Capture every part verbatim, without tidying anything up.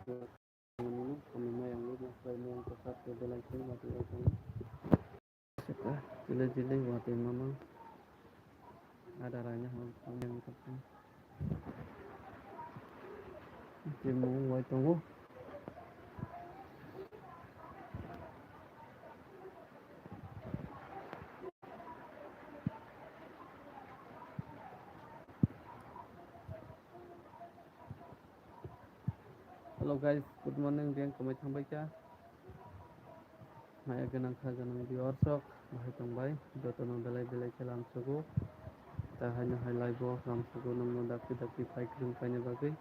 Kami mayang ni mas bai mayang ko sat ko belai khe watwi bai tongo. Saka chile chile watwi mamang. Ada raina hal mayang ko. Chimung wai tongo. Hello guys, good morning. Reng kwmai thangbai kha. Maya gwnang kha gwnang viewers rok, bahai tongbai, jotono belai belai khe lamsugo. Ta haino hai live o lamsugo nokno dakti dakti phai kwrwng paina bagwi.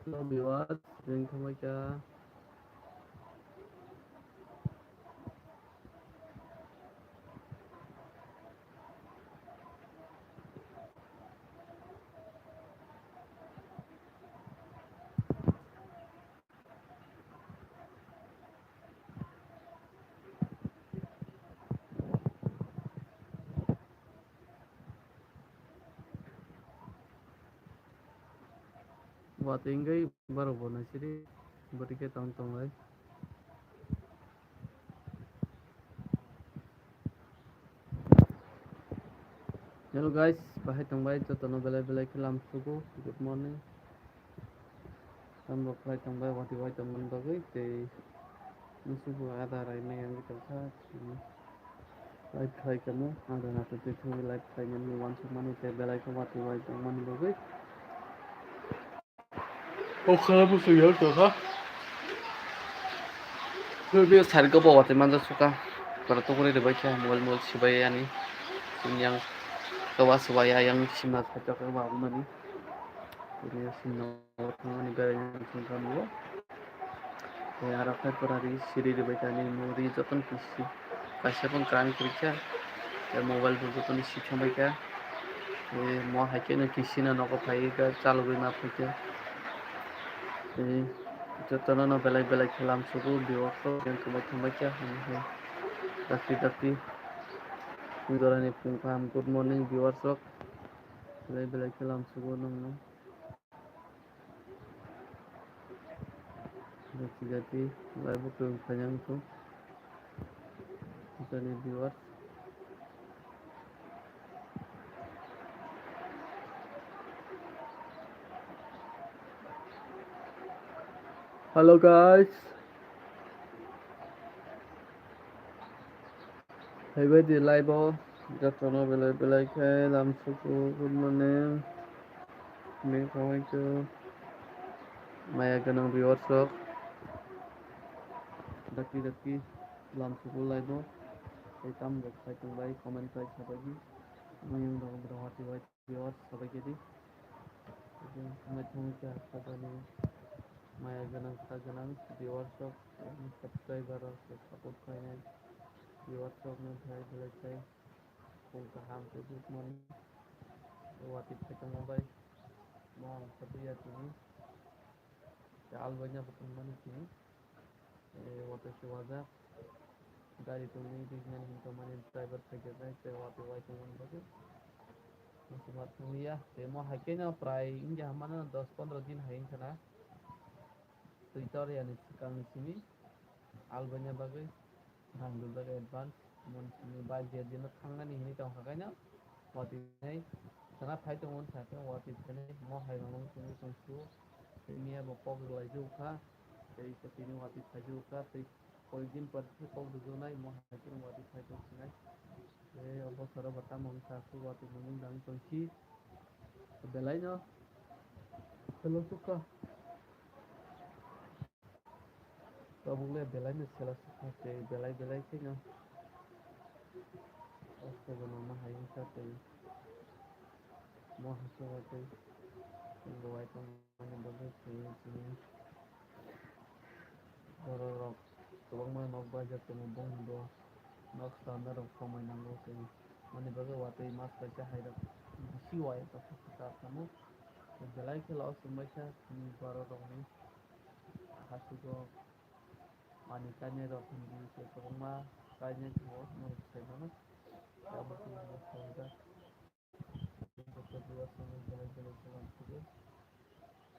Hello viewers, reng thangbai kha. Watwi wngwi borok bo naisidi bwrwi khe tong tonglai. Hello guys, bahai tongbai jotono belai belai khe lamsugo. Good morning. Tamrok khlai tongbai watwi wai tongmani bagwi tei nusugo ada raimai wngwi tongkha. Live khlai kamo ada nato twi thangwi live khlaimani wansukmani tei belai khe watwi wai tongmani bagwi. O khala busu yar tongkha. Tei bini side go bo watwi manjak suka. Bara tokori rwbai khe mobile mobile sibai yani. Yang kaba swbai yang simna khaijak khe ba aboni. Tini simna thangmani berai thangkha nugo. Tei aro khe pura ri siri rwbai tani muri jotono kisi kaisa phone kwran kwrwi khe. Tei mobile bo jotono si thangbai kha. Tei mo hai kheno kisino nogo phaiwi khe chalogwi ma phaikha. Tei jotono no belai belai khe lamsugo viewers rok yang kwmai thangbai kha hwnwi hai dakti dakti. Phung jorani phung kaham, good morning viewers rok. Belai belai khe lamsugo nokno. Jati jati live o kwrwng khaina wngkha. Jani viewers. Hello guys. Phaibai di live o, jotono belai belai khe lamsugo, good morning. Ming khawai khe maya gwnang viewers rok. Dakti dakti lamsugo live o. Tei tamo rok phai tongbai comment khai sabaidi. Mayung rok rok hati bai. Viewers sabai khe di. Tei thangwi thangwi khe ha sajani maya gwnang kha gwnang viewers rok, subscriber rok, support khlainai viewers rok no belai belai khe khung kaham tei good morning. Watwi phai tongma bai mo ang khatwi ya tini. Tei Albania bo tongmani tini. Eh, watwi se wajak. Gari tongwi rijinani hinwi tongmani driver phaikhe bai tei watwi wai tongmani bagwi. Muchungma thangya. Tei mo hai kheno prai wngya hamano dos pondro din hai wngkha na. Twi tor yani swkangni simi. Albania bagwi rang rwjak advance. Mon simi bai je dino thangnani hinwi tongkha kaino. Watwi nai sana phai tongo wngkha khe watwi phainai mo hai rok wng tongwi tong phuru. Tei miya bo kok rwlaijak kha. Tei tini watwi phaijak kha tei koi din pore khe kok rwjaknai mo hai khe watwi phai tong sinai. Tei o bosoro bo tamo wngkha khe watwi mungwi nang tong si. Belai no hello sukha. Tabuk le belai no sela sukha tei belai belai kheno. Osto bono ma hai wngkha tei mo hai se wai tei bo wai tongmani bagwi tei chini borok rok kwbangma nok bajak tongo bongni bo nok swnamna rok somoi nango tei mani bagwi watwi mas kaisa hai rok bisi wai tongkha kwtal kamo belai khe losing baikha chini borok rokni. Hasugo Manwi kainai rok hindi se kwbangma kainai tongo, norok sai mano. Abo khe bo khaijak. Joto duwa songwi belai belai se manthokgo.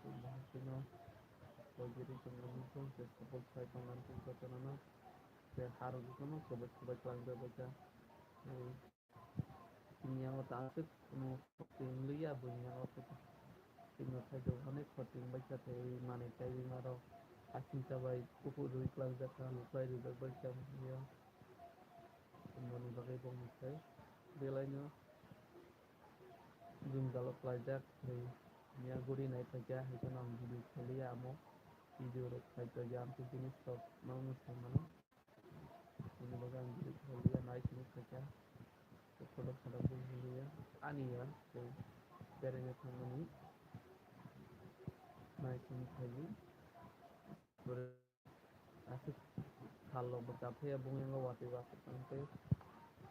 Tei bo haikhe no pogiri tongo nukgo, je support khai tongmani jotono no. Je harok jotono swbai swbai khlai jak bai kha. Tei Chini yango ta aswk kunu khoti wng liya, buini yango khe chini khaijak onek khoti wng bai kha, tei manwi kaiwi ma rok asing cha bai kuphur rwi kwlak jak kha, muklai rwjak bai kha, ya. Moni bagwi bo muklai belai no jwngjal o kwlaijak, tei miya guri nai phaikha, hai kheno ang video khailiya amo, video rok khaijak ya, amtwi jinis rok ma wngwi sai mano. Bini bagwi ang video khailiya, nai sini khaikha. Photo photo bo hwnliya. Ani ya, tei beraina thangmani. Nai sini khaili. Aswk sal rok bo chaphaiya, bung yango watwi wasuk tang tei.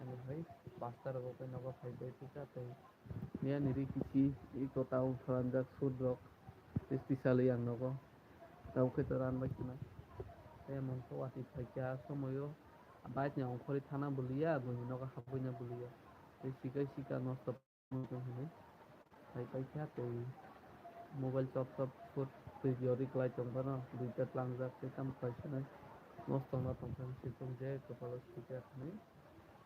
Ani hai pasta rogo khe nogo phai bai thika tei. Miya ni ri kisi, iko tao phalanjak sut rok. Tei twi salwi ang nogo. Tao khe to ran bai khna. Tei mangso watwi phaikha somoyo. Bike ni ongkhorwi thana buliya, buini nogo habwina buliya. Tei sikai sika nosto tong hwnwi. Phai paikha tei mobile chop chop phut twi jori kwlai tong phano, duita tlangjak tei tamo khlai sanai. Nosto wngna tong kha hwnwi se tong je, kwpalo sika hwnwi.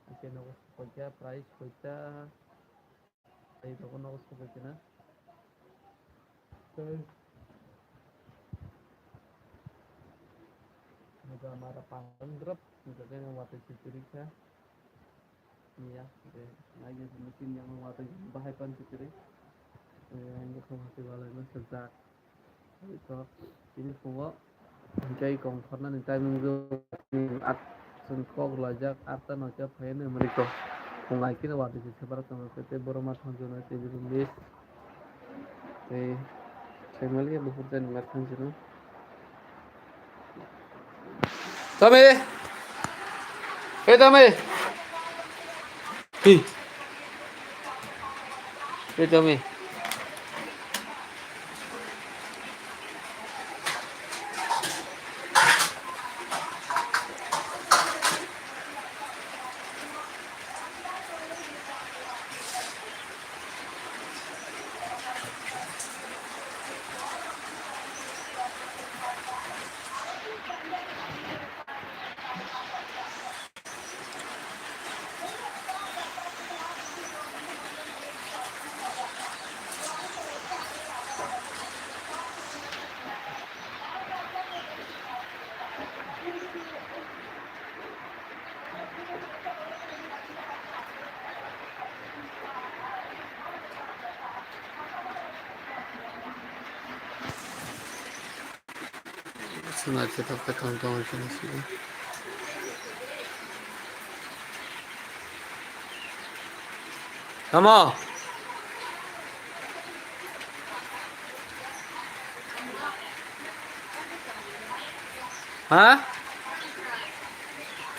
Hakhe nogo sopaikha, price soita. Tei nogo nogo sopaikha na. Tei. Nogo amara pang drop, nogo khe watwi se chirikha. Ya, de, lagi machine yang watwi bahai pan chitiri. Eh, ang khe hati walai ma sajak. Ito, ini pungo. Hingkai kong khornani timing do at sun kok lajak atta noita phaiya ni mriko. Pungai kino watwi se separat tong se te borok ma thang jona te biru list. Tei family buphur jani ma thang jino. Tame. Hey, Tame. Hi. Hey, Tame. Swnai khe tokhe tong tong khe sidi. Tamo? Ha?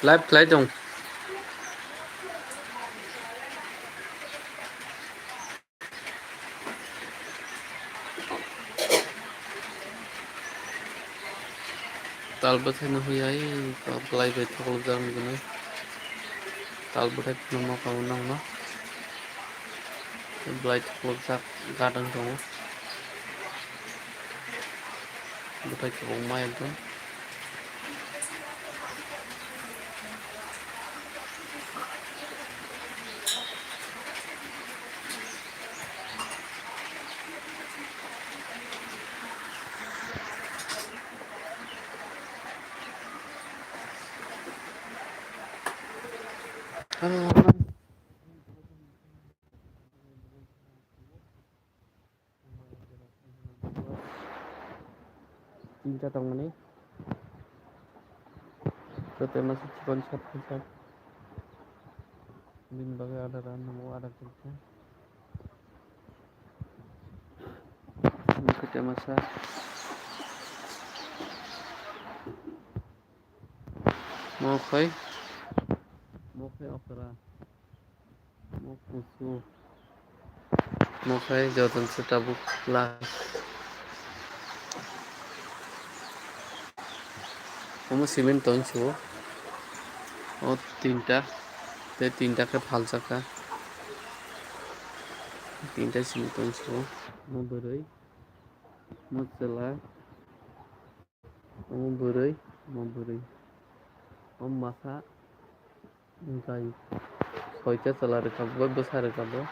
Live khlai tong. Tal bwthai no hoi ai, tal bwlai bai thoklok jak nw gwnwi. Tal bwthai phano ma kabo nang ma. Bwlai thoklok jak gadang tongo. Bwthai kwbangma ekdom. Tinta tongmani. Joto masa chikon sat khe sat. Bini bagwi ada ran namo ada khe. Bini khe masa. Mo khai. Mo khai okra. Mo kusu. Mo khai joton se tabuk la. Omo cement tong suo. O tinta. Tei tinta khe phaljakha. Tinta cement tong suo. Omo bwrwi. Omo chwla. Omo bwrwi. Omo bwrwi. Omo masa. Gai soita chwla rwkha bo, bwsa rwkha bo.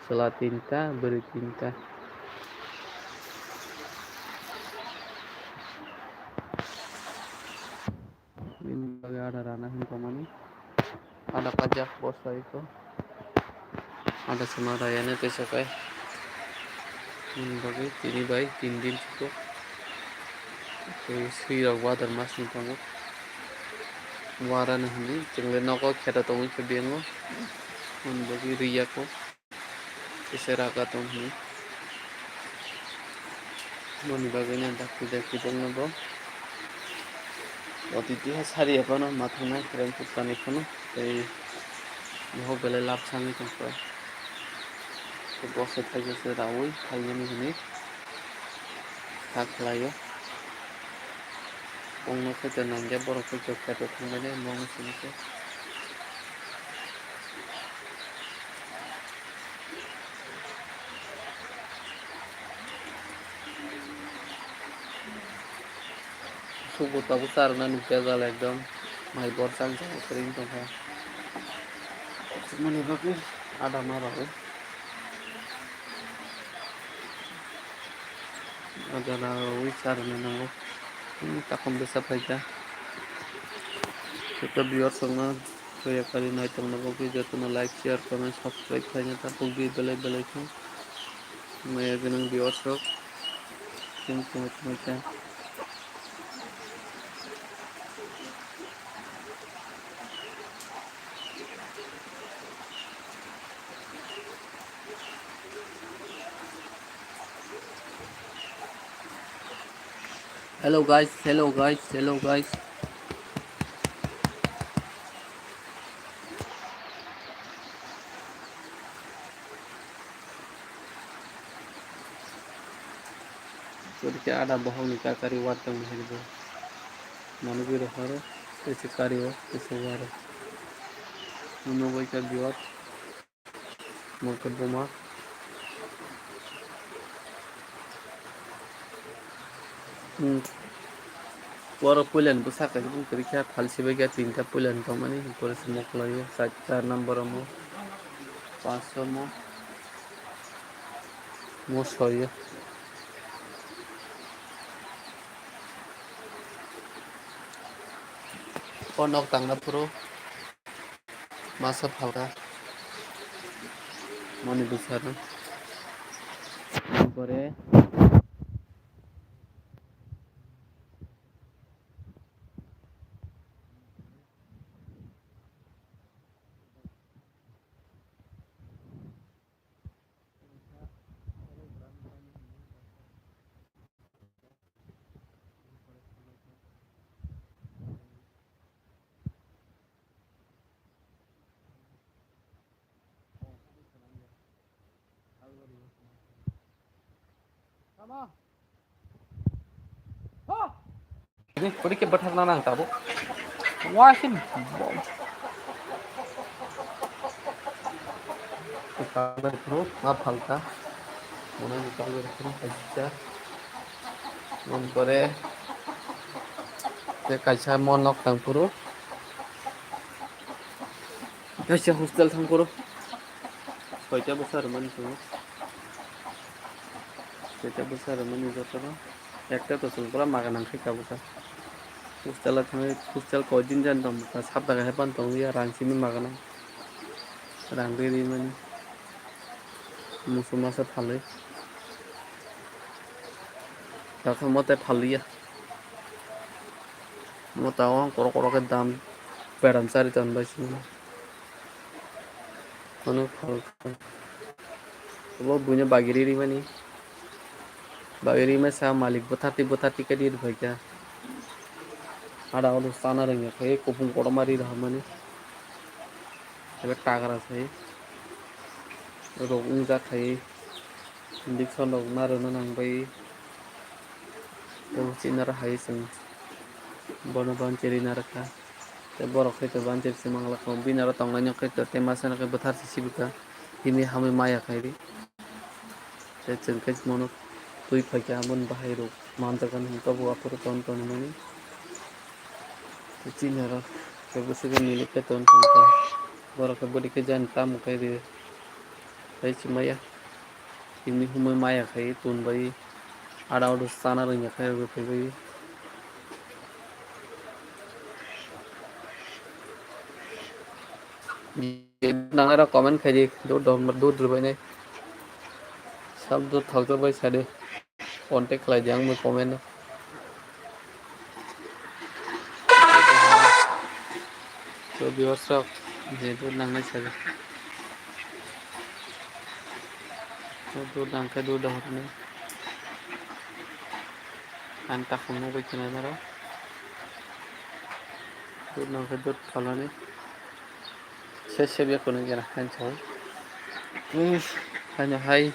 Chwla tinta, bwrwi tinta. Bini bagwi ada rana hwn tongmani. Ada pajak bosta iko. Ada sama rayane teisa kai. Bini bagwi tini bai tin din chuko. Tei swi rok wadar masni tongo. Warani hwnwi chwngde nogo kheto tongwi khe biyango. Bini bagwi riyako. Kisa raga tong hwnwi. Boni bagwi no dakti dakti tongno bo. Otiti ha sari ya phano mathang nai khrem kuk tani phano. Tei nohok belai lab sangwi tongkha. Tei bose thaisa se raui phainani hwnwi kha khlaio. Bongno khe to nangya borok khe to kheto thangmani bongno sini khe. Subo tabuk charwna nukya jala ekdom mai bor chang chang kwrwi wng tongkha. Mani bagwi ada ma rw. Ada rw charwna nango. Hmm, takhum bwsa phaikha. Joto viewers rokno Soya kari nai tongna bagwi jotono like, share, comment, subscribe khaina ta pogdi belai belai khe. Maya gwnang viewers rok. Thank you, thank you. Hello guys, hello guys, hello guys. Chwrwikhe ada bohokni kakari watang hwnwi bo manugwi rohoro, tei se kari-o, tei se waro. Nukbaikha biwat. Mokhe buma. Hmm. Oro puilani bwsa kaisa bung kwrwi kha, phalsi bai kha tinta puilani tongmani, pore se moklai o, char number omo, panch omo, mo soi o. O nok tangna phuru. Masa phalka. Moni bwsarok. Pore. Ini kuri ke bathar na nang tabuk. Wah, sin. Kangdar phuru ma phalta. Mona ni kangdar phuru kaisa. Mon pore te kaisa mon nok tang phuru. Kaisa hostel thang phuru. Soita bwsa rwmani tongo. Soita bwsa rwmani jotono. Ekta to chwng pura maga nang khe tabukha. Hostel o thangwi hostel koi din jan tong bwkha, sap daga hai phano tong ya, rang simi maga nang. Rang ri ri mani. Musu masa phalwi. Dakha mote phalwi ya. Mota o korok korok khe dam beram chari ton bai sini. Ano phalka. Obo buino bagiri rimani. Bagiri masa malik bwtharti bwtharti khe ri rwphaikha. Ada oro chana rwngya khe kupung kotorma ri rwmani. Ebe tagra sai. Rok wngjak khai. Injection rok narwkna nang bai. Bo chinaro hai chwng. Bono banchiri narwkha. Tei borok khe to banchiri se manglakha. Bini aro tongnai no khe to tei masa no khe bwthar se sibikha. Himwi hamwi maya khairi. Tei chwng khe mono twi phaikha, aboni bahai rok manjak gani hwn tabuk aphuru ton ton hwnwi. Tei chini aro khe bwswk milik khe ton ton kha. Borok khe bwrwi khe jani tamo khe ri. Tei chimaya. Tini humui maya khai tun bai ada udo sana rwngya khai rw phai bai. Nang era comment khai di, dur dom, dur dur bai nai. Sab dur thal dur bai sadi. Contact khlai di ang bai comment o. To viewers rok, je dur nangnai sadi. Dur dangkhe dur dahorni. Ang takhum nugwi khna naro. Dur dangkhe dur phalani. Se se be kono gena han chao. Uff, hanya hai.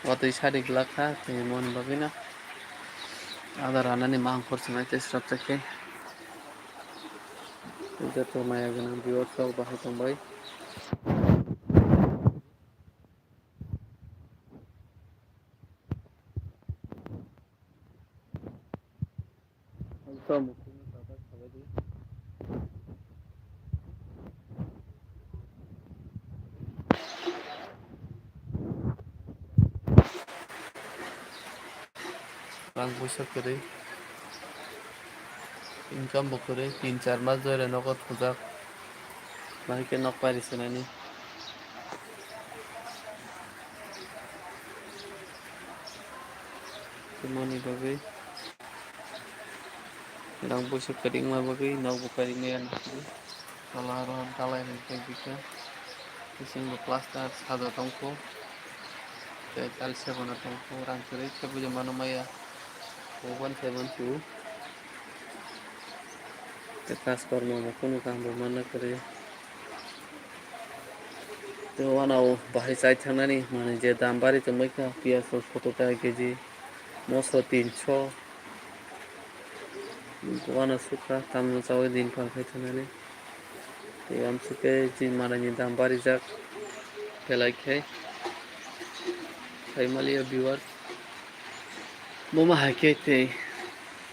Watwi sadi glak kha, tei moni bagwi na. Ada ranani mang khor sanai tei srap chakhe. Joto maya gwnang viewers rok bahai tongbai. Rang puisa kwrwi, income bo kwrwi, tin char mas joire nogo thujak, bahai khe nok pairi swnani. Moni bagwi rang puisa kwrwi wngma bagwi nok bo pairi maya nukgo. Tola aro dalai rwkhe bikha. Bisingo plaster sajak tongkho. Tei tiles se bono tongkho. Rang kwrwi khe buino mano maya. Oban se mansu. Tei kas kormo bo kunu kaham bo manna kwrwi. Tei uanao bahai chai thangnani manwi je dam bari tongbaikha. Piyaj rok soto taka keji. Moso tinso. Uanw sukha, tamno chawi din phan khai thangani. Tei amswk khe chini manwini dam barijak belai khe. Khai maliya viewers. Bomo hai khe tei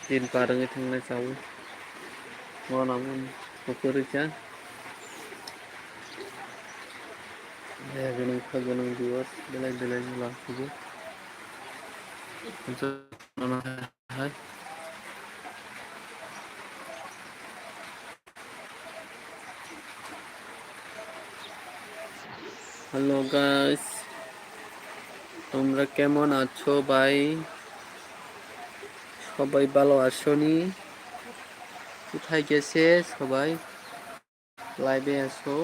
din phan rwngwi thangnai chawi. Uanw kuphur rikha. Belai gwnang kha gwnang viewers, belai belai no lang kubu. Hai. Hello guys, তোমরা কেমন আছো ভাই? সবাই ভালো আছো নি? কোথায় গেছে সবাই? Live-e aso.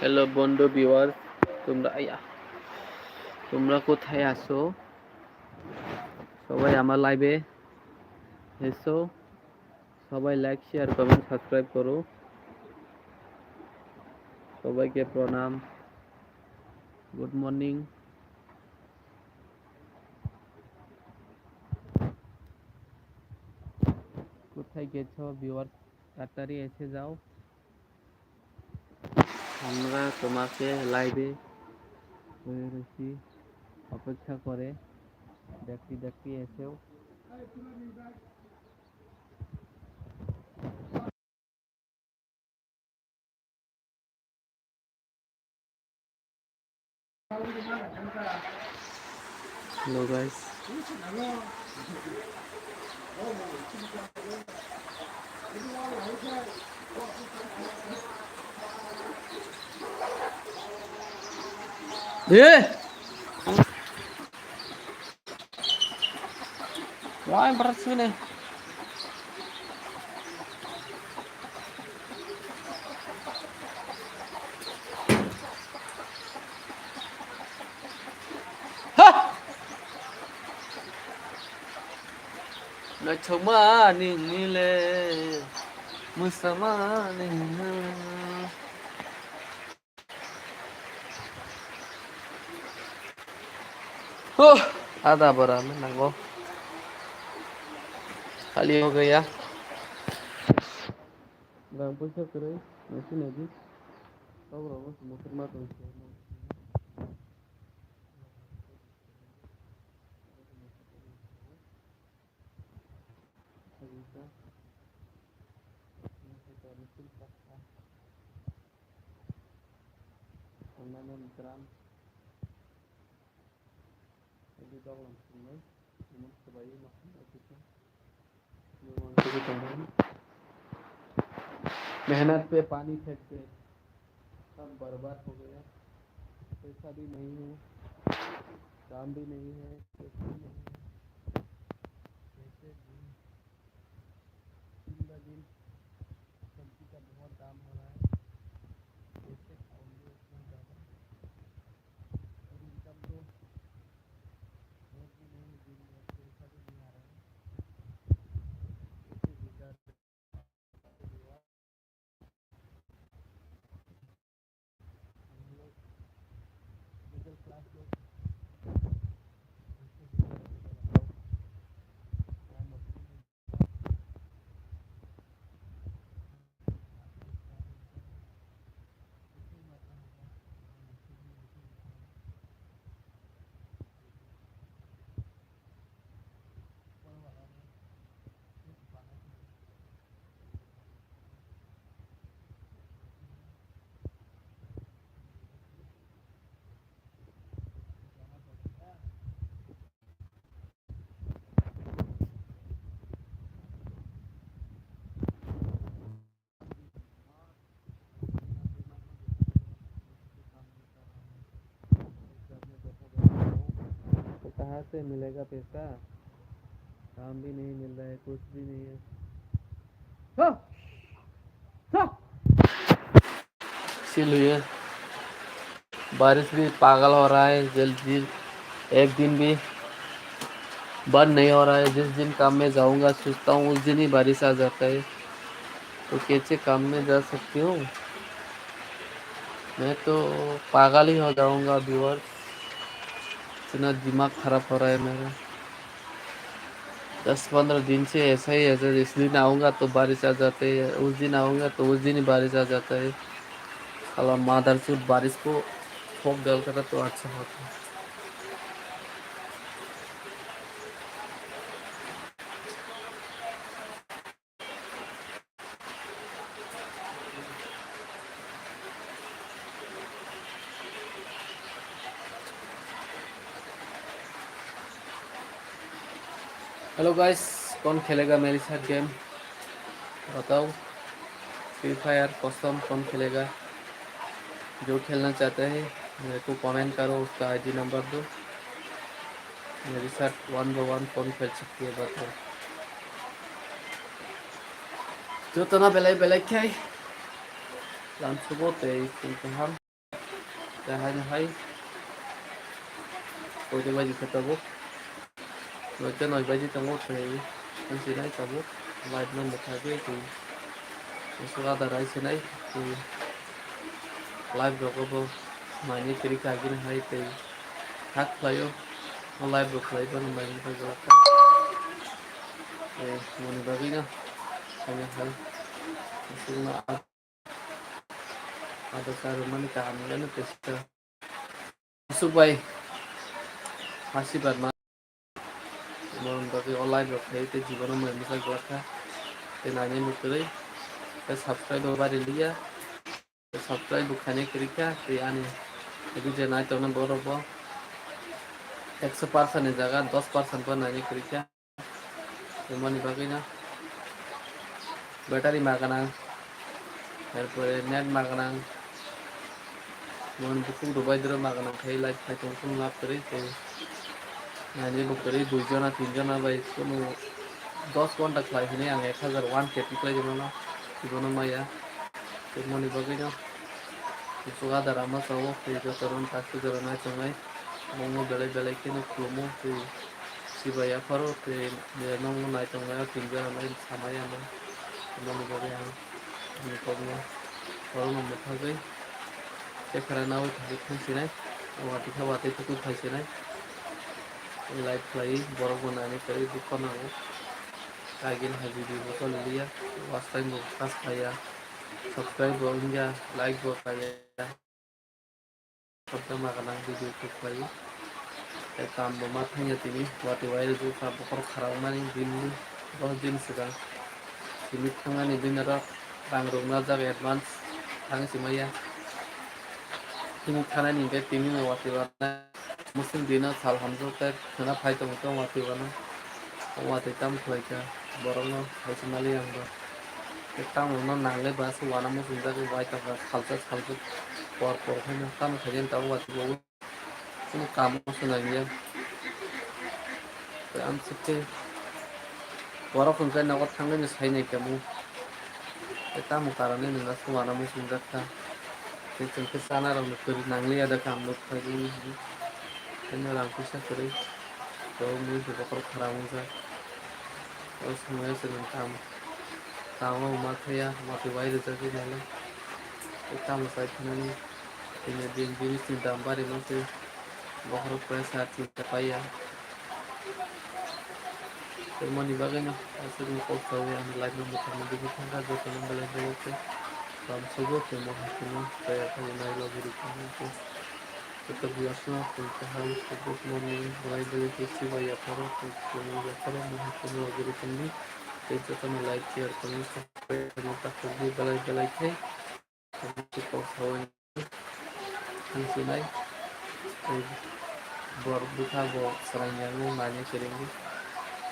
Hello বন্ধু viewers, তোমরা আইয়া, তোমরা কোথায় আছো? সবাই আমার live-এ এসো, সবাই like, share, comment, subscribe করো। সবাইকে প্রণাম, good morning। কোথায় গেছো viewers? তাড়াতাড়ি এসে যাও। আমরা তোমাকে live-এ বয়ে রয়েছি, অপেক্ষা করে। দেখতে দেখতে এসেও। Hello guys. Eh! Wah, yang berat sini. Ha! Naithokma nini le, mwsama nini. Huh, ada bara me nango. Khali ho gaya. Rang puisa kwrwi, nasi nadi. Tau rok bo sumokhe ma tong. Ang nana drum. Ini dok lang sini. Ini sebagai makan itu. मेहनत पे पानी फेंक के सब बर्बाद हो गया। पैसा भी नहीं है, काम भी नहीं है, कुछ भी नहीं है। कैसे दिन, दिन ब दिन सब्जी का बहुत दाम हो रहा है, कैसे खाऊंगे इतना ज़्यादा? और इनकम तो और भी नहीं, दिन में पैसा भी नहीं आ रहा है। कैसे गुजार कहाँ से मिलेगा पैसा? काम भी नहीं मिल रहा है, कुछ भी नहीं है। हाँ। हाँ। इसीलिए बारिश भी पागल हो रहा है, जल्दी एक दिन भी बंद नहीं हो रहा है। जिस दिन काम में जाऊंगा, सोचता हूँ, उस दिन ही बारिश आ जाता है। तो कैसे काम में जा सकती हूँ? मैं तो पागल ही हो जाऊंगा व्यूअर्स, इतना दिमाग खराब हो रहा है मेरा। दस पन्द्रह दिन से ऐसा ही है सर, इस दिन आऊँगा तो बारिश आ जाते है, उस दिन आऊँगा तो उस दिन ही बारिश आ जाता है। साला मादरचोद बारिश को फोक डाल कर तो अच्छा होता है। हेलो गाइस, कौन खेलेगा मेरे साथ गेम बताओ। फ्री फायर कस्टम कौन खेलेगा? जो खेलना चाहता है मेरे को कमेंट करो, उसका आईडी नंबर दो। मेरे साथ वन बाय वन कौन खेल सकती है बताओ। Jotono belai belai khe lamsugo tei chwng kaham. Tei haino hai koito baji khe tabuk? Noita noi baji tongo tei wngsinai tabuk. Live no mwthagwi tei aswk ada rai sinai tei live rogo bo nainwi kwrwi kha agini hai tei hak khlaio. O live rok khlai phano nainwi bagwi kha. Tei moni bagwi no khaina hai aswkno. Ada sa rwmani kaham wngya no tei sa. Aswk bai hasi bar ma. Mon bagwi o live rok khlai tei jibono mwnwi mwchak glak kha. Tei nainai bo kwrwi. Tei subscribe bo bari liya. Tei subscribe bo khainai kwrwi kha. Tei ani video nai tongna borok bo ekso percent ni jaga dos percent bo nainai kwrwi kha. Tei moni bagwi no battery ma gwnang, er pore net ma gwnang, moni bukhuk rwbai doro ma gwnang khai live khai tong phuru lab kwrwi tei nainwi bo kwrwi dui jona tin jona bai kunu dos ghonta khlai hinwi ang ek hajar one K pi khlai jano no, ibono maya tei moni bagwi no kuchuk adar ama sao tei jotono takhuk jora nai tongnai. Omo belai belai kheno khulumo tei sibai yapharo tei nokno naitongnai o tin jora nai samai ano. Aboni bagwi ang bini kokno borokno mwthagwi tephera naui thangwi thangsinai. Watwi kha watwi thangwi thangsinai. Like khlai, borok bo naina khlai, dukha nango. Kaigin hai video bo choli liya, watch time bo pass khaiya, subscribe bo wngya, like bo khaiya. Sabda ma ganang video click khlai. Tei kam bo ma thangya tini, watwi wai rwjak kha bokhorok khara wngmani bini dos din swkang. Tini thangnani bini rok rang rok najak advance thang si maya. Tini thangnani hwnkhe tini no watwi wana. Muslim dina sal hamjak tei khwna phai tongo tei watwi wana. Watwi tamo khlai kha borokno hai se mali ang bo. Tei tamo no nangle ba se wana muchungjagwi wai tongkha salsa salsa por por khe no tamo khaikhe tabuk watwi bo. Chini kamo se nangya. Tei amsuk tei borok hwnkhe nogo thangwi no sai nai kamo. Tei tamo karani nwng aswk wana muchungjak kha. Tei chwng khe chana rokno kwrwi nangliya da kha ang nuk khaijani hinwi. Haino rang puisa kwrwi. Borok mui se bokhorok khara wngjak. O swngmaya se nwng tamo. Tamo ma thaya, ma twi wai rwjagwi nai le. Tei tamo chai phinani. Tini din bini chinta bari ma se. Bokhorok pura sa chinta paiya. Tei moni bagwi no aswk no kok sawi ani life no mwthangwi bini thangkha jotono belai belai khe. Tamo sugo tei mo hai kheno chaya phai nai logi rwkha hwn khe. Joto viewers no tei kaham good morning belai belai khe chibai yapharo tei yapharo mo hai kheno logi rwkha hwn di. Tei jotono like share comment subscribe khaina takhukdi belai belai khe. Kok sawi thangsinai tei borok bwkha bo swrang yang nai nai kwrwngwi.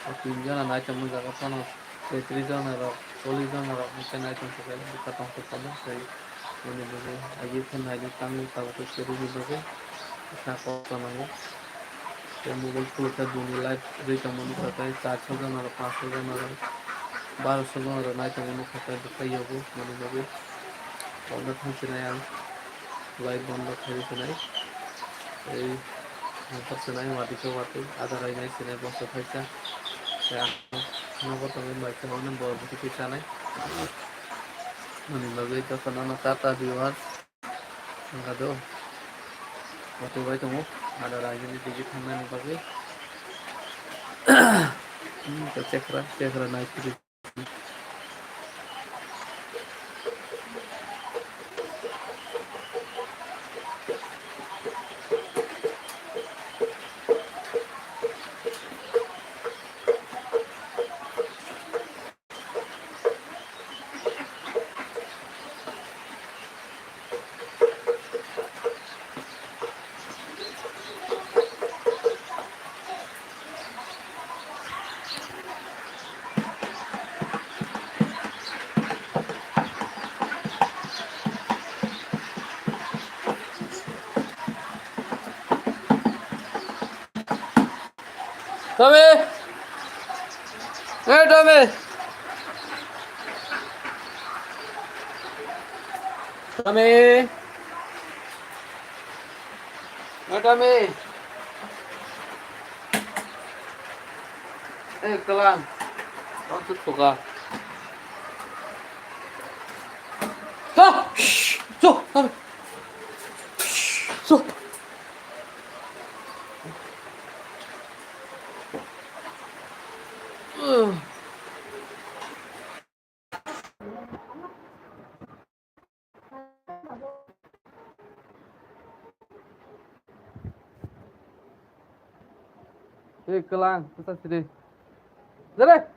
O tin jona nai tongma jaga phano tei tris jona rok chollish jona rok hwnkhe nai tongthok khe bwkha tongthok tongma tei boni bagwi agi khe nai tangwi tabuk khe kwrwini bagwi bwkha kok tongo. Tei mobile phulukhe bini live rwi tongma nukha tei charso jona rok, panso jona rok, baroso jona rok nai tongma nukha tei bwkha yogo mani bagwi. Bono thangsinai ang live bondo khairi sinai. Tei nangkok sinai watwi khe watwi ada rainai sinai boso thaisa. Tei ang nogo tongwi bai khe hwnwi bo bwtwi khe chanai. Mani bagwi jotono no tata viewers. Wngkha do. Watwi bai tongo. Ada raijini tigi thangnani bagwi. Hmm, to chekra, chekra nai phiri. Tommy! Hey, Tommy! Tommy! Hey, Tommy! Hey, Kalang! Kau tu suka. Ha! Shh! Tuh, Tommy! Shh! Tuh! Hey, Kalang, kasa sini. Jare!